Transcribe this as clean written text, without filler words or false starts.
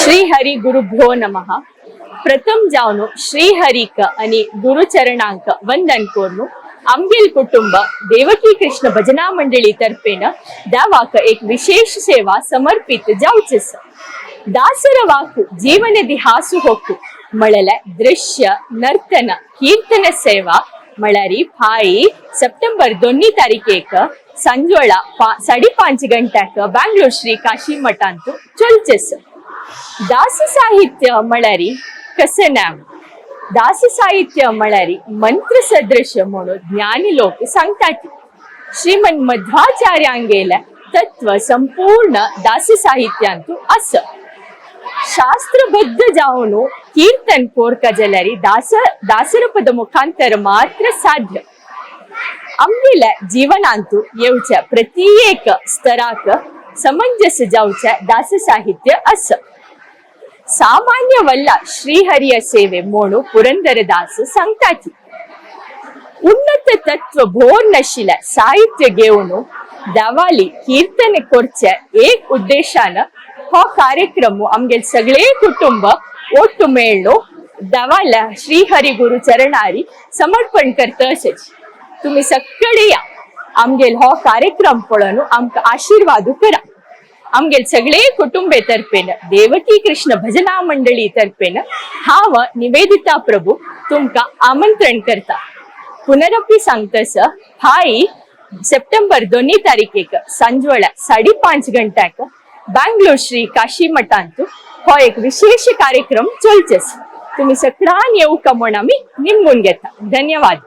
श्री हरी गुरुभ्यो नमः. प्रथम जावन श्रीहरीक आणि गुरुचरणांक वंदन करून आमगेल कुटुंब देवकी कृष्ण भजना मंडळी तर्फेन देवाक एक विशेष सेवा समर्पित जावचेस. ದಾಸರ ವಾಕು ಜೀವನದಿ ಹಾಸು ಹೊಕ್ಕು ಮಳಲ ದೃಶ್ಯ ನರ್ತನ ಕೀರ್ತನ ಸೇವಾ ಮಳರಿ ಫಾಯಿ ಸೆಪ್ಟೆಂಬರ್ 2 ತಾರೀಕೇಕ ಸಂಜೋಳ 5:30 ಗಂಟೆಕ ಬ್ಯಾಂಗ್ಳೂರ್ ಶ್ರೀ ಕಾಶಿ ಮಠ ಅಂತು ಚೊಲ್ಚಸ್. ದಾಸ ಸಾಹಿತ್ಯ ಮಳರಿ ಕಸನಾಮ್. ದಾಸ ಸಾಹಿತ್ಯ ಮಳರಿ ಮಂತ್ರ ಸದೃಶ म्हणून ज्ञानी लोक सांगतात. श्रीमन मध्वाचार्यांगेल तत्व संपूर्ण दास साहित्यांतु अस. ಶಾಸ್ತ್ರಬದ್ಧ ಜಾವನು ಕೀರ್ತನ್ ಕೋರ್ಕ ಜಲರಿ ದಾಸರ ಪದ ಮುಖಾಂತರ ಮಾತ್ರ ಸಾಧ್ಯ. आमगेल्या जीवनांतु येवच्या प्रत्येक स्तराक समंजस जावच्या दास साहित्य अस. ಸಾಮಾನ್ಯವಲ್ಲ ಶ್ರೀಹರಿಯ ಸೇವೆ ಮೋಣು ಪುರಂದರದಾಸ सांगतात. ಉನ್ನತ ತತ್ವ भोर नशिल्या साहित्य घेऊन देवाली कीर्तन करचे एक उद्देशान हो कार्यक्रम आमगेल सगळे कुटुंब ಒಟ್ಟು मेळ्ळो देवाला श्रीहरी गुरु चरणारी समर्पण करता अशेच. तुम्ही सगळे या, आमगेल हो कार्यक्रम पळोवन आमकां आशीर्वाद करा. आमगेल सगळे कुटुंबे तर्फेन, देवकी कृष्ण भजना मंडळी तर्फेन हांव निवेदिता प्रभू तुमकां आमंत्रण करता. पुनरपी सांगतस, फाय सप्टेंबर 2 तारीखेक सांजवेळा 5:30 गंट्याक ब्यांग्लोर श्री काशी मठांतु हो एक विशेष कार्यक्रम चलचेस. तुम्ही सगळ्यां येवका म्हूण आमी निमगून घेता. धन्यवाद.